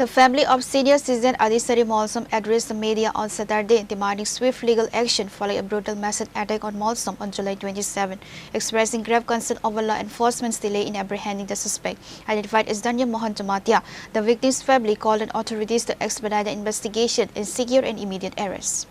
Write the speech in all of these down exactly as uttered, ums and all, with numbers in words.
The family of senior citizen Adisari Molsom addressed the media on Saturday, demanding swift legal action following a brutal machete attack on Molsom on July twenty-seven, expressing grave concern over law enforcement's delay in apprehending the suspect, identified as Danya Mohan Jamatia. The victim's family called on authorities to expedite the investigation and secure an immediate arrest.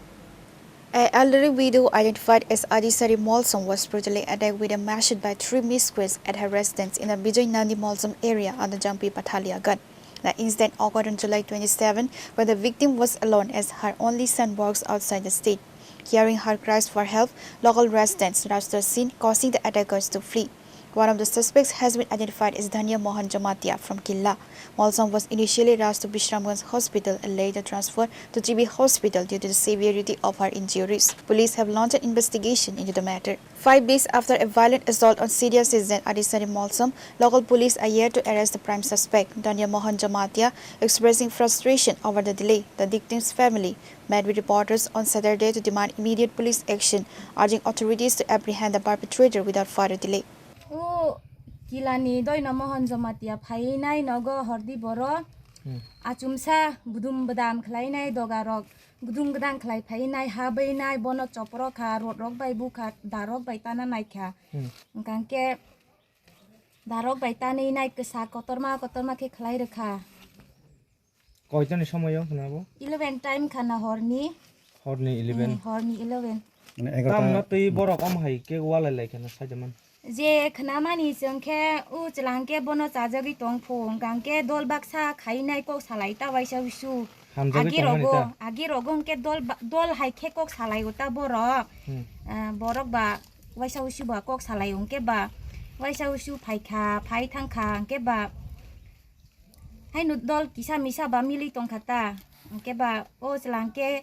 A elderly widow identified as Adisari Molsom was brutally attacked with a machete by three miscreants at her residence in the Bijoy Nandi Molsom area under Jampi Pathalia Ghat. The incident occurred on July twenty-seven when the victim was alone as her only son works outside the state. Hearing her cries for help, local residents rushed to the scene, causing the attackers to flee. One of the suspects has been identified as Dhanya Mohan Jamatia from Killa. Molsom was initially rushed to Bishramganj Hospital and later transferred to G B Hospital due to the severity of her injuries. Police have launched an investigation into the matter. Five days after a violent assault on senior citizen Adisari Molsom, local police are yet to arrest the prime suspect, Dhanya Mohan Jamatia, expressing frustration over the delay. The victim's family met with reporters on Saturday to demand immediate police action, urging authorities to apprehend the perpetrator without further delay. O Kilani Doino Mohon Jamatia phainai nogo hordi boro. Hmm. Achumsa budum badam khlainai dogarok, budum gdang khlai phainai, habeinai, bono chopro kha, rot rok bai bukha, darok bai tana naikha. Hmm. Hwnkhe darok bai tanwi nai kwsa kotorma kotorma khe khlai rwkha. Koitani somoyo khna bo? Eleven time khana horni. Horni eleven. Hmm, horni eleven. Mane egarota. Tamno twi borok om hai khe walai lai khana saidaman. Je khna mani chwng khe u chwlang khe bono chajagwi tong phu, hwnkha hwnkhe dol baksa khainai kok salai ta waisa usu. Hamjagwi agi tongmani rogo, ta? Agi rogo hwnkhe dol ba-, dol hai khe kok salai o ta borok. Hmm. Ah, borok ba waisa usu ba kok salai o hwnkhe ba waisa usu phai kha, phai thang kha hwnkhe ba haino dol kisa misa ba milwi tongkha ta, hwnkhe ba o chwla hwnkhe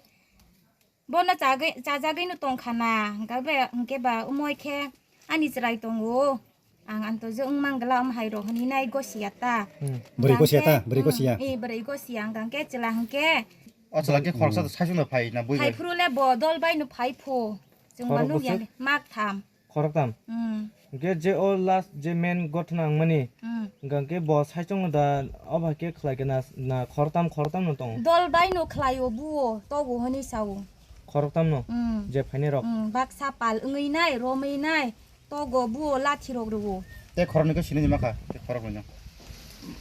bono chagwi, chajagwino tongkha na, hwnkhe ba, hwnkhe ba omo hai khe ani chwrai tongo, ang antojo wng mang gla omo hai rok hwnwi nai gosiya ta. Hmm. Bwrwi gosiya ta, bwrwi gosiya. Hmm, eh, bwrwi gosiya, hwnkhe chwla hwnkhe. O chwla khe khoroksa to saichung no phai na bui bai. Phai phuru le bo dol bai no phai phu. Chwng ba nukya mak tham. Khoroktham? Hmm. Hwnkhe je o last je main gothona wngmani, hmm, hwnkhe bo saichung da o bai khe khlai khe na, na khoroktham, khoroktham no tongo? Dol bai no khlai o buo, togo hwnwi sao. Khoroktham no? Hmm. Je phainai rok? Hmm, baksa pal wngwi nai, romwi nai, togo buo lathi rok rwo. Tei khoroknwi khe sini ni makha, tei khoroknwi no?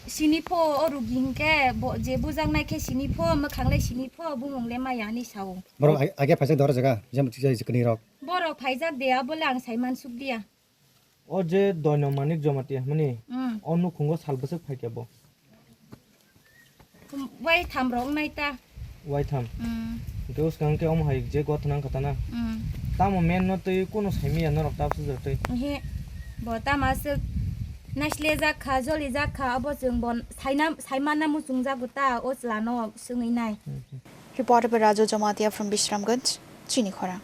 Sini pho o rugi hwnkhe bo, je bujaknai khe sini pho, mwkhang le sini pho, bumung le maya hwnwi sao. Borok ag-, age phaijak doro jaga, jemon kisa kisa kwnwi rok. Borok phaijak de, abole ang sai mansuk diya. O je Doino Manik Jamatia hwnmani, hmm, o nukhungo sal bwswk phaikha bo? Wai tham rok wngnai ta. Wai tham? Hmm. Hwnkhe swkang khe omo hai je gothona wngkha ta na? Hmm. Tamo men no twi kunu saimanya norok ta bwsajak twi? He, bo tamo aswk naislejak kha, jolijak kha, abo chwng bo saina, saimana muchungjago ta, o chwla no swngwi nai. Hmm, hmm. Reporter by Raju Jamatia from Bishramganj, Chini Khorang.